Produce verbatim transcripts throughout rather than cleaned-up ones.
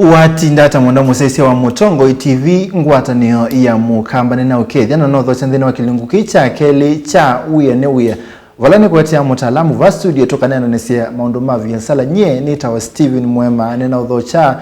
Watinda ata mũno mũsyaĩĩsya wa Mũtongoi T V, ngwatanĩo ya Mũkamba nĩnaũkethya na nothokya nthĩnĩ wa kĩlungu kĩĩ kya kelĩ kya Wĩa nĩ Wĩa, vala nĩkũetea mũtaalamu va studio tũkaneenanĩsya maũndũ ma viasala. Nyie nĩtawa Steven Mwema, nĩnaũthokya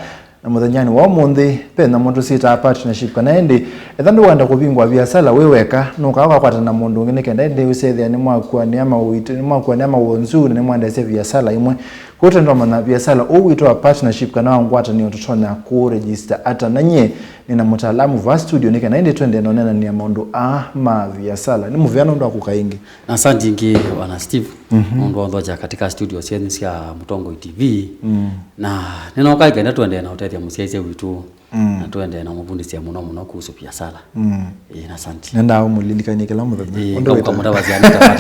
na mũthenyanĩ wa ũmũnthĩ, ve nyamũ tũsyĩtaa partnership, kana ĩndĩ ethĩwa ndũkwenda kũvingũa viasala wĩ weka, nũkaa ũkakwatana na mũndũ ũngĩ nĩ kenda ĩndĩ ũsyethĩa nĩmwakuanĩa mawĩtũ, nĩmwakuanĩa mawonzu na nĩmwendeesya viasala ĩmwe. Kwoou twenda ũmanya viasala ũũ witũ wa partnership kana wa ngwatanĩo tũtonya kũ register ata? Na nyie nĩna mũtaalamu va studio nĩ kenda ĩndĩ twende na ũneenanĩa maũndũ aa ma viasala. Nĩ mũvea nũndũ wa kũka ĩngĩ. Na asante ĩngĩ, Bwana Steve, nũndũ wa ũthokya katika studio syenyu sya Mũtongoi T V. Mm. Na nĩnoka ĩkenda tũendee na ũtethya mũsyaĩĩsya witũ, mm, na tũendee na ũmũvundĩsya mũno mũno kuhusu viasala. Mm. Ĩĩ, na asante. Nendaa ũmũlilikany'e kĩla mũthenya. Ĩĩ, ũndũ wĩtawa.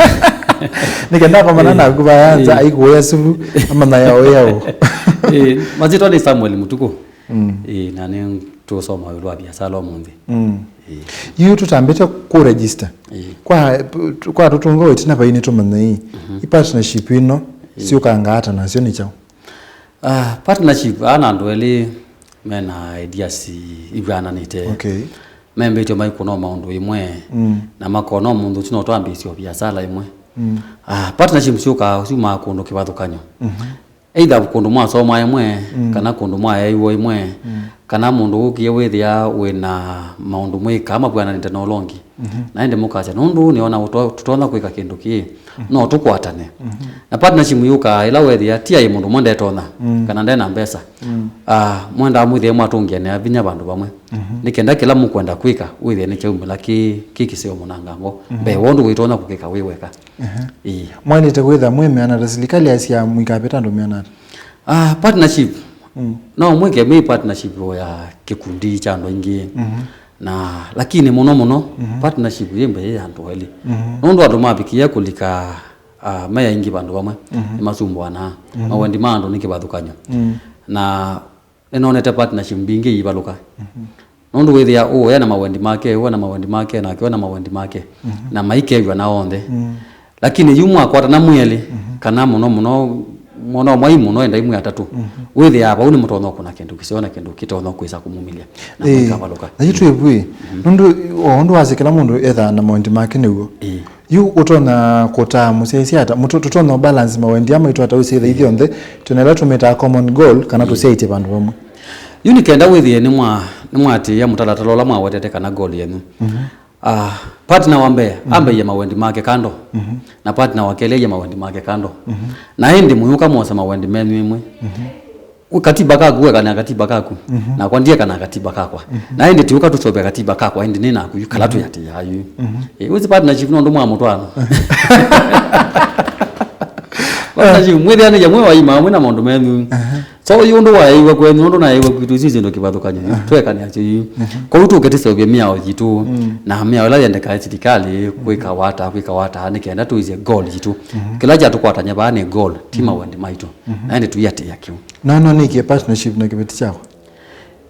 Nĩ kenda akomana naku vayanza, ĩĩ, aikuya suvu, amanya yaũ yaũ. Ĩĩ, masyĩtwa nĩ Samuel Mũtukũ. Mm. Ĩĩ, na nĩ tũsoma ĩũlũ wa viasala ũmũnthĩ. Mm. Ĩĩ. Yu tũtambĩte kũ register. Ĩĩ. Kwa, kwa tũtũnga ĩtina vai nĩtũmanye ĩĩ. Mhm. I partnership ĩno, ĩĩ, syũkanga ata nasyo nĩ kyaũ? Ah, partnership, aa na andũ elĩ mena ideas ivyananĩte. Okay. Membĩtwe maikũna o maũndũ ĩmwe, mm, na makona o mũndũ ũsu no twambĩĩsye o viasala ĩmwe. Mm. Ah, partnership syũkaa, syumaa kũndũ kĩvathũkany'o. Mhm. Either kũndũ mwasoma ĩmwe, mm, kana kũndũ mwaeeiwe ĩmwe, mm, kana mũndũ wũkie wĩthĩa wĩna maũndũ mwĩkaa mavw'ananĩte na ũla ũngĩ. Mhm. Na ĩndĩ mũkasya, "Nũndũ nĩona ũto-, tũtonya kwĩka kĩndũ kĩĩ, mhm, no tũkwatane." Mhm. Na partnership yũkaa ĩla wethĩa ti aĩ mũndũ ũmwe ndetonya, mm, kana ndena mbesa. Mm. Ah, mwendaa mwĩthĩe mwatũngĩanĩa vinya vandũ vamwe. Mhm. Nĩ kenda kĩla mũkwenda kwĩka, wĩthĩe nĩkyaumĩla kĩ, kĩ kĩseo mũnangango. Mhm. Mbee wa ũndũ wĩtonya kũkĩka wĩ weka. Ehe. Ĩĩ. Mwaĩlĩte kwĩtha mwĩ meana ta silikalĩ yasya mũikavĩta andũ meana ata? Ah, partnership. Mm. No mwĩke mĩ partnership ya kĩkundi kya andũ aingĩ. Mhm. Na, lakini mũno mũno, mhm, partnership yĩ mbee ya andũ elĩ. Mhm. Nũndũ andũ mavikĩĩa kũlika, ah, me aingĩ vandũ vamwe, mhm, nĩmasumbuanaa. Mhm. Mawendi ma andũ nĩ kĩvathũkany'o. Mm. Na nĩnonete partnership mbingĩ iivalũka. Mhm. Nũndũ wĩthĩa ũũ ena mawendi make, ũũ ena mawendi make, nake ũũ ena mawendi make. Mhm. Na maikew'a na onthe. Mm. Lakini yu mwakwatana mwĩ elĩ, mhm, kana mũno mũno, mũno mwai mũno endai mwĩ atatũ. Mhm. Wĩthĩaa vau nĩmũtonya kũna kĩndũ kĩseo na kĩndũ kĩtonya kwĩsa kũmumĩlya na, ĩĩ, mũikavalũka. Na yu twĩvw'ĩ, mhm, nũndũ o ũndũ wasya kĩla mũndũ ethaa na mawendi make nĩw'o. Ĩĩ. Yu ũtonya kũtaa mũsyaĩĩsya ata? Mũto-, tũtonya balance mawendi aa maitũ ata ũsyaĩtha ithyonthe, twĩna ĩla tũmĩtaa common goal, kana, ĩĩ, tũsyaĩtye vandũ vamwe? Yu nĩ kenda wĩthĩe nĩmwa-, nĩmwatĩĩa mũtalatala ũla mwawetete kana goal yenyu. Mhm. Ah, partner wa mbee, mhm, ambaie mawendi make kando. Mhm. Na partner wa kelĩ aie mawendi make kando. Mhm. Na ĩndĩ mũyũka mwose mawendi menyu ĩmwe. Mhm. Katiba kaku, wekana katiba kaku. Mhm. Nakwa ndiekana katiba kakwa. Mhm. Na ĩndĩ tiũka tũseũvya katiba kakwa, ĩndĩ nĩ naku, yu kala, mhm, twĩatĩĩaa yu. Mhm. Ĩ, wĩsĩ partnership nũndũ mwa mũtwaano. Partnership, mwĩthĩanĩsya mwĩ waima amwe na maũndũ menyu. Aha. So, yu ũndũ waeiwe kwenyu, ũndũ naeiwe kwitũ, isu syĩndũ kĩvathũkany'o yu. Aha. Twekanĩasya yu. Mhm. Kwoou tũke tũseũvye mĩao yitũ. Mm. Na mĩao ĩla yendekaa silikalĩ, kwĩka wata, kwĩka wata, nĩ kenda tũisye goal yitũ. Mhm. Kĩla kyatũkwatany'a vaa nĩ goal, ti, mhm, mawendi maitũ. Mhm. Na ĩndĩ tũiatĩĩa kĩu. No, no nĩkie partnership na kĩveti kyakwa?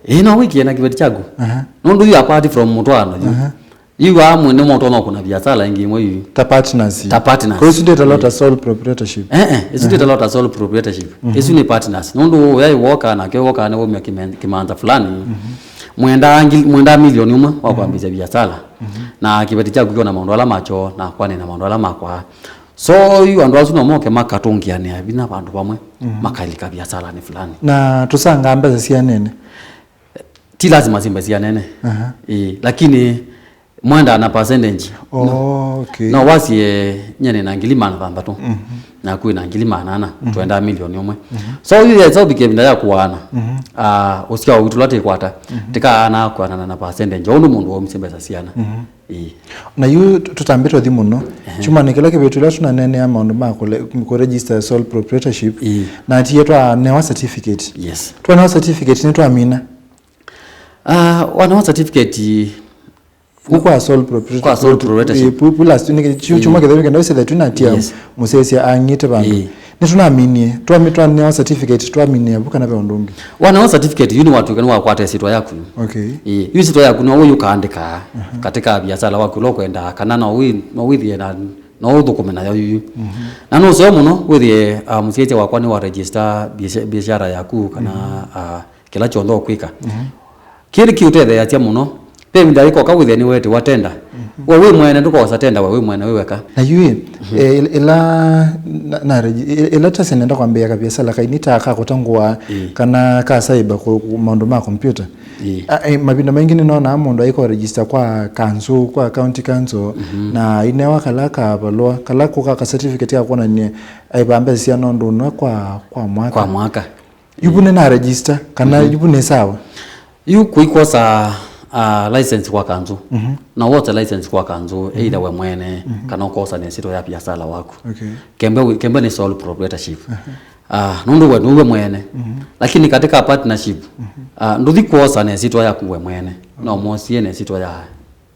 Ĩĩ, no wĩkie na kĩveti kyaku. Aha. Nũndũ yu apart from mũtwaano yu. Aha. Yu amwe nĩmo ũtonya kũna viasala ĩngĩ ĩmwe yu. Ta partners. Ta partners. Kwa isu ndĩtalwa ta, ĩĩ, sole proprietorship. Eh, eh, isu, aha, ndĩtalwa ta sole proprietorship. Mhm. Isu nĩ partners. Nũndũ ũyaĩ woka nake woka nĩ waumia kĩmen-, kĩmanza fulani. Mhm. Mwendaa ngil-, mwendaa milioni ũmwe wa, mhm, kwambĩĩsya viasala. Mhm. Na kĩveti kyaku kĩona maũndũ ala makyo, na kwanĩ na maũndũ ala makwa. So, yu andũ asu no moke makatũngĩanĩa vinya vandũ vamwe, mhm, makalika viasalanĩ fulani. Na tũsangaa mbesa sianene? Ti lazima simbe sianene. Aha. Ĩĩ, lakini mwendaa na percentage. Oh, no, okay. No wasie nyene na ngili maana thanthatũ. Mhm. Na kwĩ na ngili maana ana, mhm, twendaa milioni ũmwe. Mhm. So, yu yesa ũvike ĩvinda ya kũaana. Mhm. Ah, ũsyao witũ ũla tĩkwata, mhm, tĩkaana kũanana na percentage. Ũndũ mũndũ waumisye mbesa siana. Mhm. Ĩĩ. Na yu tũ-, tũtambĩte ũthi mũno. Ehe. Kyumanĩ kĩla kĩvĩtu ĩla tũnaneenea maũndũ ma kũle-, kũregister sole proprietorship, ĩĩ, na atie twanewa certificate. Yes. Twanewa certificate nĩtwamina. Ah, wanewa certificate. Kwa sole proprietorship. Kwa sole proprietorship. Ĩĩ, pu-, pu-, last, nĩ kĩ-, kyu-, ĩĩ, kyumwa kĩtheu kenda ũsĩthe twĩnatia, yes, mũsyaĩĩsya ang'ĩte vandũ. Ĩĩ. Nĩtũnaminie, twami-, twanewa certificate, twaminie vu kana ve ũndũ ũngĩ? Wanewa certificate, yu nĩwatw'ĩka nĩwakwata ĩsyĩtwa yaku. Okay. Ĩĩ, yu ĩsyĩtwa yaku nĩwe ũyũkaandĩka, aha, katika biashara waku ũla ũkwendaa, kana no wĩ-, no wĩthĩe na, no ũthũkũme nayo yu. Mhm. Na nũseo mũno wĩthĩe, ah, mũsyaĩĩsya wakwa nĩwa register biasha-, biashara yaku, kana, mhm, ah, kĩla kyonthe ũkwĩka. Mhm. Kĩĩ nĩkĩũtetheeasya mũno. Ve ĩvinda yĩkoka wĩthĩa nĩweetiwa tenda. Mhm. We wĩ mwene ndũkosa tenda we wĩ mwene wĩ weka. Na yu ĩ, mhm, eh, ĩl-, ĩla na, na regi-, ĩ-, ĩla tase nenda kwambĩĩa kaviasala kaini ta ka kũtangũa, ĩĩ, kana ka cyber kũ-, kũ-, maũndũ ma kompyuta. Ĩĩ. A, eh, mavinda maingĩ nĩnonaa mũndũ aiko register kwa council, kwa county council, mhm, na ainewa kala kavalũa, kala kũka ka certificate ka kwonania aiva mbesa syana ũndũ ũna kwa, kwa mwaka. Kwa mwaka. Yu vu nĩna register, kana, ĩĩ, yu vu nĩ sawa? Yu kũikwosa, ah, license kwa kanzũ. Mhm. No wose license kwa kanzũ, mhm, either we mwene, mhm, kana ũkosa na ĩsyĩtwa ya biasala waku. Okay. Kembe wi-, kembe nĩ sole proprietorship. Aha. Ah, nũndũ we nũwe mwene. Mhm. Lakini katika partnership, mhm, ah, ndũthi kwosa na ĩsyĩtwa yaku we mwene. No, okay, mwosie na ĩsyĩtwa ya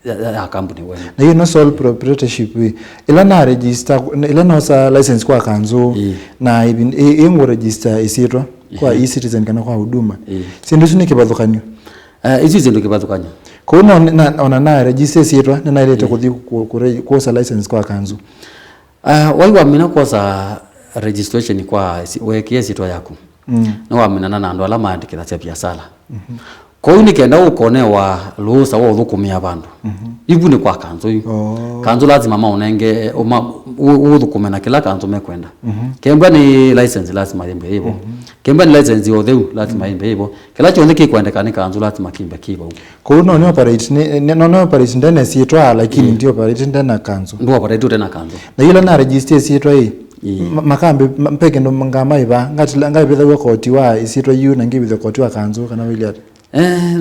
ya, ya, ya company wene. Na hiyo no sole proprietorship ĩ. Ĩla na register, ĩla nosa license kwa kanzũ, ĩĩ, na ĩvin-, ĩ, ĩ ngũ register ĩsyĩtwa kwa, ĩĩ, e-citizen kana kwa Huduma. Ĩĩ. Syĩndũ isu nĩ kĩvathũkany'o? Eh, isu syĩndũ kĩvathũkany'o. Kwoou no, na, ona na register ĩsyĩtwa, nĩnaĩlĩte, ĩĩ, kũthi kũ-, kũ-, re-, kwosa license kwa kanzũ. Ah, wai wamina kwosa registration kwa si-, weekie ĩsyĩtwa yaku. Mm. Nĩwaminana na andũ ala maandĩkĩthasya viasala. Mhm. Kwoou nĩ kenda ũkonewa lũũsa wa ũthũkũmĩa vandũ. Mhm. Ivu nĩ kwa kanzũ yu. Oh. Kanzũ lazima maũnenge, ũma-, ũ-, ũthũkũme na kĩla kanzũ mekwenda. Mhm. Kembwa nĩ license lazima yĩmbe yĩvo. Mhm. Kembwa nĩ license ya ũtheu lazima, mm, yĩmbe yĩvo. Kĩla kyonthe kĩkwendeka nĩ kanzũ lazima kĩmbe kĩvo. Kwoou no nĩ operate, nĩ, nĩ, no nĩ operate ndene syĩtwa, lakini, ĩĩ, ndi operate ndene kanzũ. Ndũ operate ũte na kanzũ. Na yĩla na register syĩtwa ĩ, ĩĩ, ma-, makambe, ma-, mpe kĩndũ ngamaĩva, ngatila, ngaivĩthaw'a koti wa ĩsyĩtwa yu na ngĩvĩthwa koti wa kanzũ, kana wĩlĩ ata? Eh,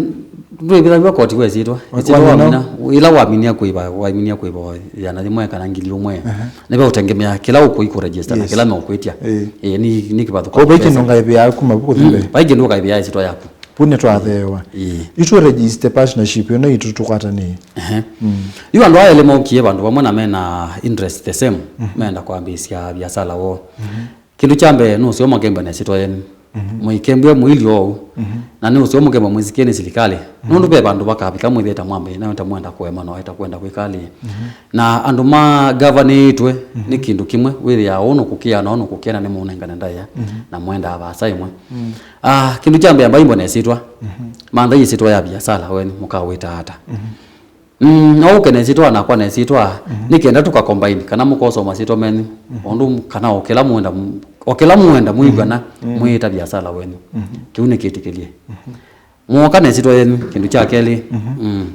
ndwĩvĩthaw'a koti wa ĩsyĩtwa. Wa-, ĩsyĩtwa wamina, ĩla waminia kũiva, waminia kũiva ĩana yĩmwe kana ngili ũmwe. Aha. Nĩve ũtengemea kĩla ũkũi kũregister na, yes, kĩla meũkwĩtya. Ĩĩ. Ĩĩ, nĩ, nĩ kĩvathũkany'o. Kwoou vai kĩndũ ngaĩvĩa kuma vu kũthi mbee. Mm, vai kĩndũ ũkaĩvĩa ĩsyĩtwa yaku. Vu nĩtwatheewa. Ĩĩ. Yu tũ register partnership ĩno itũ tũkwatanĩe. Ehe. Mm. Yu andũ aa elĩ mokie vandũ vamwe na mena interest the same, mhm, menda kwambĩĩsya viasala woo. Mhm. Kĩndũ kya mbee, nũseo mũkembe na ĩsyĩtwa yenyu. Mhm. Mũikembwe mũilye ũu. Mhm. Na nũseo mũkembe mwĩsikie nĩ silikalĩ. Mhm. Nũndũ ve vandũ vakavika mwĩthĩe ta mwambe, na ta mwenda kũema na ta kwenda kwĩkalĩ. Mhm. Na andũ ma gavanĩĩtwe, mhm, nĩ kĩndũ kĩmwe, wĩthĩaa ũũ nũkũkĩa na ũũ nũkũkĩa na nĩmũnengane ndaĩa, mhm, na mwendaa vaasa ĩmwe. Mm. Ah, kĩndũ kya mbee, ambai mbone ĩsyĩtwa. Mhm. Manthai ĩsyĩtwa ya viasala wenyu, mũkawĩta ata? Mhm. Mm, no ũke na ĩsyĩtwa nakwa na ĩsyĩtwa, mhm, nĩ kenda tũka combine, kana mũkosa masyĩtwa menyu, mhm, ũndũ kana o kĩla mwenda, o kĩla mwenda mwĩw'ana, mhm, mwĩĩta viasala wenyu. Mhm. Kĩu nĩ kĩtĩkĩlye. Mhm. Mwoka na ĩsyĩtwa yenyu, kĩndũ kya kelĩ, mhm, mm,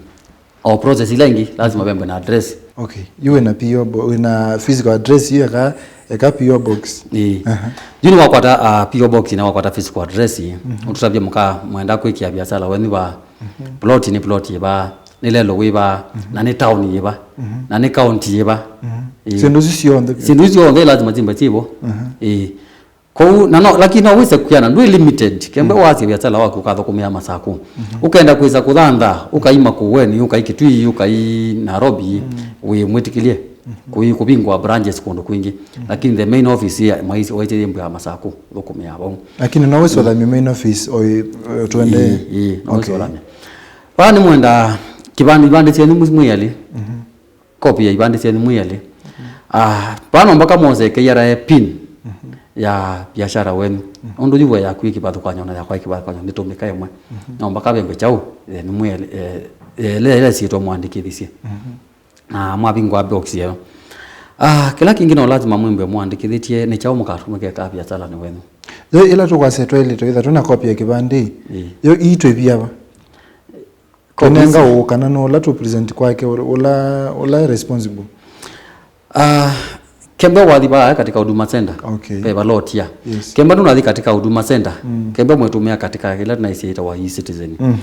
o process ila ingĩ, lazima vembe na address. Okay. Yu wĩna P O bo-, wĩna physical address yu eka, eka P O box. Ĩĩ. Aha. Yu nĩwakwata, ah, P O box na wakwata physical address, mhm, ũtũtavye mũka mwenda kwĩkĩa viasala wenyu va, mhm, plot nĩ plot yĩva, nĩ lelo wĩva, mhm, na nĩ town yĩva, mhm, na nĩ county yĩva. Mhm. Ĩĩ. Syĩndũ isu syonthe. Syĩndũ isu syonthe lazima simbe sivo. Mhm. Ĩĩ. Kwoou, na no, lakini no wĩse kũkĩana, ndwĩ limited. Kembe, mm, wasya viasala waku ũkathũkũmĩa Masaku. Mhm. Ũkenda kwĩsa kũthantha, ũkai Makueni, ũkai Kitui, ũkai Nairobi, mm, wĩ mwĩtĩkĩlye. Mhm. Kũi kũvingwa branches kũndũ kwingĩ. Mhm. Lakini the main office ya, mwaisi, waisye yĩmbwa ya Masaku, thũkũmĩa vau. Lakini no wĩse, mm, ũthamie main office, o, o, twende. Ĩĩ, ĩĩ, no wĩse, okay, ũthamie. Vaa nĩ mwenda kĩvandĩ, ivandĩ syenyu mwĩ elĩ. Mhm. Copy ya ivandĩ syenyu mwĩ elĩ. Mhm. Ah, vaa no mpaka mwose K R A pin, mhm, ya biashara wenyu. Mhm. Ũndũ yu we yaku ĩ kĩvathũkany'o na yakwa ĩ kĩvathũkany'o, nĩtũmĩka ĩmwe. Mhm. No mpaka vengwe kyaũ, eh, nĩ mwĩ elĩ, eh, eh, ĩla, ĩla syĩtwa mwandĩkĩthisye. Mhm. Na mwavingũa box ĩyo. Ah, kĩla kĩngĩ no lazima mwĩmbwe mwandĩkĩthĩtye nĩ kyaũ mũkatũmĩka eka biashara nĩ wenyu. Yo ĩla tũkwasya twaĩlĩte wĩtha twĩna copy ya kĩvandĩ, ĩĩ, yo ii twĩvia va? Copies. Tũnenga ũũ kana nũ ũla tũ present kwake, ũla, ũla responsible? Ah, kembe wathi vaa katika Huduma Center. Okay. Ve vala ũtia. Yes. Kembe ndũnathi katika Huduma Center. Mm. Kembe mwĩtũmĩa katika ĩla naisye ĩtawa e-citizen. Mhm.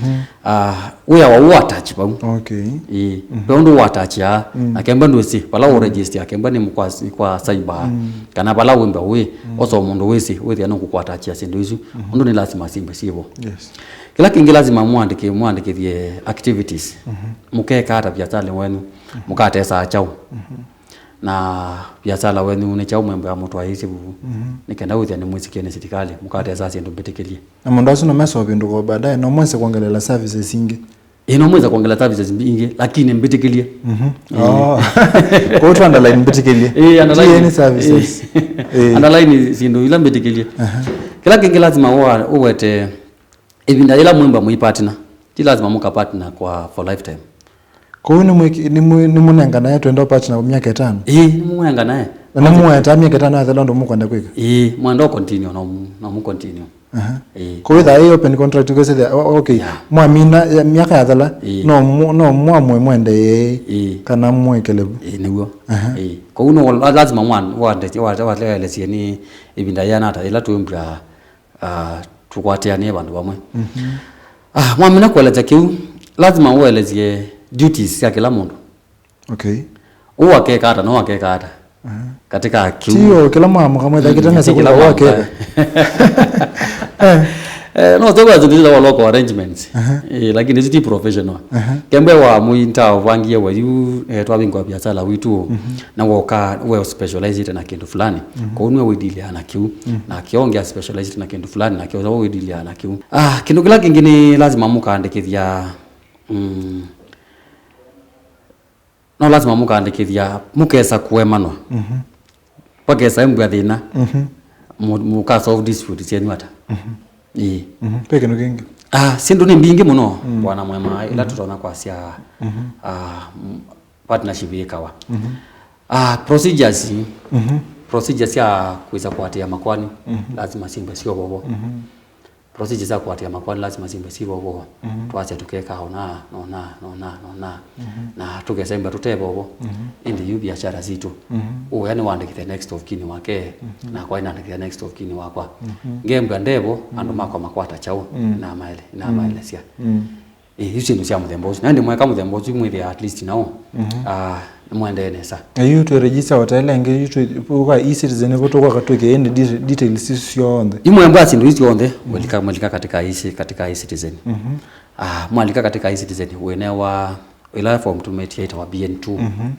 Ah, wĩawa ũũ attach vau. Okay. Ĩĩ. Mhm. Ve ũndũ ũatachia, mm, na kembe ndwĩsĩ vala, mm, ũregister, kembe nĩ kwa, kwa cyber. Mm. Kana vala wĩmba wĩ, mm, oso mũndũ wĩsĩ, wĩthĩa nũkũkwatachia syĩndũ isu. Mhm. Ũndũ nĩ lazima simbe sivo. Yes. Kĩla kĩngĩ lazima mwandĩkĩ-, mwandĩkĩthye activities. Mhm. Mũkeka ata viasala wenyu, mhm, mũkatesaa kyaũ. Mhm. Na viasala wenyu nĩ kyaũ mwĩmbwa mũtwaĩĩsye vuvu. Mhm. Nĩ kenda wĩthĩa nĩ mwĩsikie nĩ silikalĩ, mũkatesaa syĩndũ mbĩtĩkĩlye. Na mũndũ asu no mesovindũka baadaye, no mwese kwongelela services ingĩ. Ĩĩ, no mwĩsa kwongela services ingĩ, lakini mbĩtĩkĩlye. Mhm. Ĩĩ. Oh. Kwa hiyo tu underline mbĩtĩkĩlye. Ĩĩ, underline. Ti any services. Ĩĩ. Ĩĩ. Underline syĩndũ ila mbĩtĩkĩlye. Aha. Kĩla kĩngĩ lazima ũwa-, ũwete Ĩvinda yĩla mwĩmba mwĩ partner, ti lazima mũka partner kwa for lifetime. Kwoou nĩmwĩki- nĩmũ- nĩmũnenganae twenda partner myaka ĩtano? Ĩĩ, nĩmũnenganae. Na nĩmũetaa myaka ĩtano yathela ũndũ mũkwenda kwĩka? Ĩĩ, mwenda continue, no mu- no mu continue. Aha. Ĩĩ. Kwoou ĩthaa ĩ open contract, ngwĩsĩthĩa, o- okay. Yeah. Mwamina ya- myaka yathela, Ĩĩ. no mu- no mwamũe mwendee, Ĩĩ. kana mwĩkĩle vu? Ĩĩ, nĩw'o. Aha. Ĩĩ. Kwoou no la- lazima mwan- wande- wate- wate- waelesie nĩ ĩvinda yĩana ata ĩla twĩmbwa, ah, tũkwatĩanĩe vandũ vamwe. Mhm. Ah, mwamina kũelesya kĩu, lazima ũelesye duties sya kĩla mũndũ. Okay. Ũũ akeka ata, no akeka ata. Aha. Katika kĩu. Ti o kĩla mwamũka mwetha Ĩĩ, kĩtene ti kĩla kũla mwamũka. Wakeka. Eh, no, sio kwa zindizwa wa local arrangements. Aha. Eh, lakini isu ti professional. Aha. Kembe wa muinta uvangie wa yu, eh, twavingwa biashara witu. Mhm. Na woka we specialized na kindu fulani. Mhm. Kwa unwe widilia na kiu. Mhm. Na kiongia specialized na kindu fulani, na kio widilia na kiu. Ah, kindu kila kingi ni lazima mukandikithia, mm, no lazima mukandikithia, mukesa kuemanwa. Mhm. Pakesa embwa thĩna. Mhm. Mu- muka solve dispute syenyu ata. Mhm. Ĩĩ. Mhm. Pe kĩndũ kĩngĩ. Ah, syĩndũ nĩ mbingĩ mũno, Mm. bwana mwema, ila Mhm. tũtonya kwasya, Mhm. ah, m- partnership yĩkawa. Mhm. Ah, procedures, Mhm. procedures sya kwĩsa kũatĩĩa makwani, Mhm. lazima syĩmbe syovovo. Mhm. Procedures sya kũatĩĩa makwani lazima syĩmbe syĩvovo. Mhm. Twasya tũkeka ona, nona, nona, nona. Mhm. Na tũkesemba tũtevovo. Mhm. Ĩndĩ yu biashara sitũ. Mhm. Ũya nĩwandĩkĩte next of kin wake, Mhm. nakwa nĩnandĩkĩte next of kin wakwa. Mhm. Ngembwa ndevo, andũ Mhm. makwa makwata kyaũ, Mm. namaele- Mm. namaelesya. Mm. Ĩ, isu syĩndũ sya mũthemba ũsu. Na ĩndĩ mweka mũthemba ũsu, mwĩthĩa at least nao, Mhm. ah, nĩmwendee nesa. Na yu twĩ register hotel ĩngĩ, yu twĩ- kwa e-citizen, vo tũkwaka twĩke ĩndĩ de- details isu syonthe. Yu mwembwa syĩndũ isu syonthe, Mhm. mwelika, mwelika katika e-ci- katika e-citizen. Mhm. Ah, mwalika katika e-citizen, wĩnewa ĩla form tũmetie ĩtawa B N two. Mhm.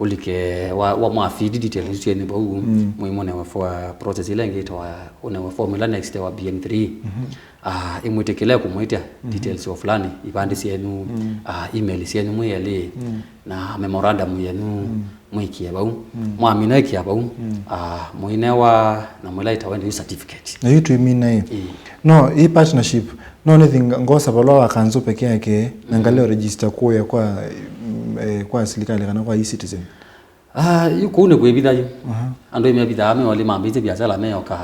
Ũlike wa, wa mwa feed details isu syenyu vau, Mm. mwĩmũnewe for process ĩla ĩngĩ ĩtawa, ũnewe form ĩla next ĩtawa B N three. Mhm. Ah, ĩmwĩtĩkĩle kũmwĩtya Mm. details o fulani, ivandĩ syenyu, Mm. ah, email syenyu mwĩ elĩ, Mm. na memorandum yenyu Mm. mwĩkie vau. Mm. Mwamina ĩkia vau, Mm. ah, mũinewa na mwĩla ĩtawa ĩndĩ yu certificate. Na yu twĩmina ĩ. Ĩĩ. No, ĩ partnership, no nĩthi nga- ngosa valũa wa kanzũ peke yake, na Mm. ngalea register kũya kwa, mm, eh, kwa silikalĩ kana kwa e-citizen. Ah, yu kũu nĩ kwĩvitha yu. Aha. Andũ ĩmevithaa me olĩ mambĩĩsye biasala meyoka,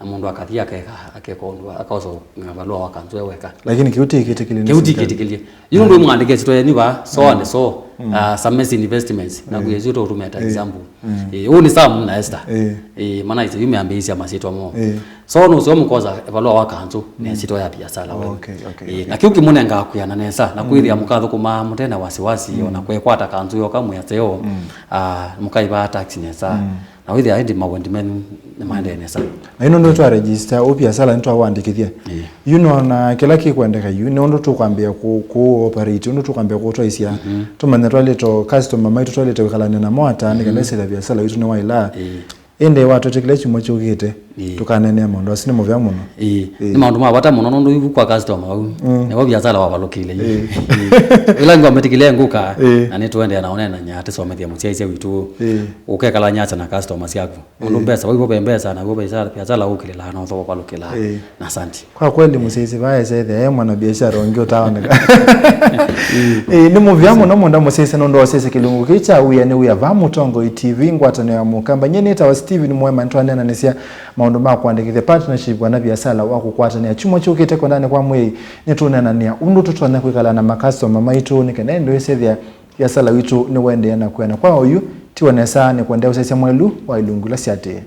na mũndũ akathi akeka, akeka ũndũ, akaosa valũa wa kanzũ e weka. Lakini kĩu ti kĩtĩkĩlye nĩ Kĩu ti sirikali. kĩtĩkĩlye. Yu nũndũ mwandĩke syĩtwa yenyu va, so Mm. and so, Mm. ah, Sames Investments, na Eh. kwĩ ĩsu tũtũmĩa ta Eh. example. Mm. Eh, ũũ nĩ Sam na Esther. Eh. Eh, mana ĩsĩ yu meambĩĩsya masyĩtwa moo. Eh. So nũseo mũkosa valũa wa kanzũ, Mm. nĩ syĩtwa ya biasala wenu. Okay, okay, Eh, okay. Na kĩu kĩmũnengaa kwĩana nesa, na Mm. kwĩthĩa mũkathũkũma mũte na wasiwasi, Mm. ona kwĩkwata kanzũ yoka mwĩaseo, Mm. ah, mũkaivaa tax nesa. Mm. Na wĩthĩa ĩndĩ mawendi menyu nĩmaendee nesa. Na yu nũndũ twa register, ũ biasala nĩtwawandĩkĩthya. Ĩĩ. Yu nona kĩla kĩkwendeka yu, nĩ ũndũ tũkwambĩa kũ- kũ operate, ũndũ tũkwambĩa kũtwaisya. Mhm. Tũmanye twalĩte o customer maitũ, twalĩte kwĩkalany'a namo ata, nĩ kana Mhm. ĩsĩla biasala witũ nĩwaĩla. Ĩĩ. Ĩndĩ watwĩtĩkĩlya kyumwa kyũkĩte, Ĩĩ. tũkaneenea maũndũ asu. Nĩ mũvea mũno. Ĩĩ. Ĩĩ. Nĩ maũndũ ma vata mũno nũndũ yu kwa customer vau. Mm. Nĩvo biasala wavalũkĩile yu. Ĩĩ. Ĩĩ. Ĩla ngwamĩtĩkĩlya ngũka, Ĩĩ. na nĩtũendeea na ũneenany'a, tũsomethya mũsyaĩĩsya witũ. Ĩĩ. Ũkekalany'a ata na customer syaku. Ũndũ Ĩĩ. mbesa, waivo ve mbesa, naw'o biasala, biasala ũkĩlĩlaa na ũthooa ũvalũkĩlaa. Ĩĩ. Na asante. Kwa kweli, mũsyaĩĩsya vaa esethĩa e mwana biashara ũngĩ ũtaoneka. Ĩĩ, nĩ mũvea mũno mũno mũsyaĩĩsya nũndũ wa ũsyaĩĩsya kĩlungu kĩĩ kya Wĩa nĩ Wĩa vaa Mũtongoi T V, ngwatanĩo ya Mũkamba. Nyie nĩtawa Steven Mwema, nĩtwaneenanĩsya maũndũ ma kũandĩkĩthya partnership kana biasala wa kũkwatanĩa. Kyumwa kyũkĩte kwendanĩ kwa Mwĩai, nĩtũũneenanĩa ũndũ tũtonya kwĩkala na makastoma maitũ nĩ kana ĩndĩ ũsethĩa biasala witũ nĩwaendeea na kwĩana. Kwa oyu, tiwa nesa nĩkwendea ũsyaĩĩsya mwelu wa ilungu ila syatĩĩe.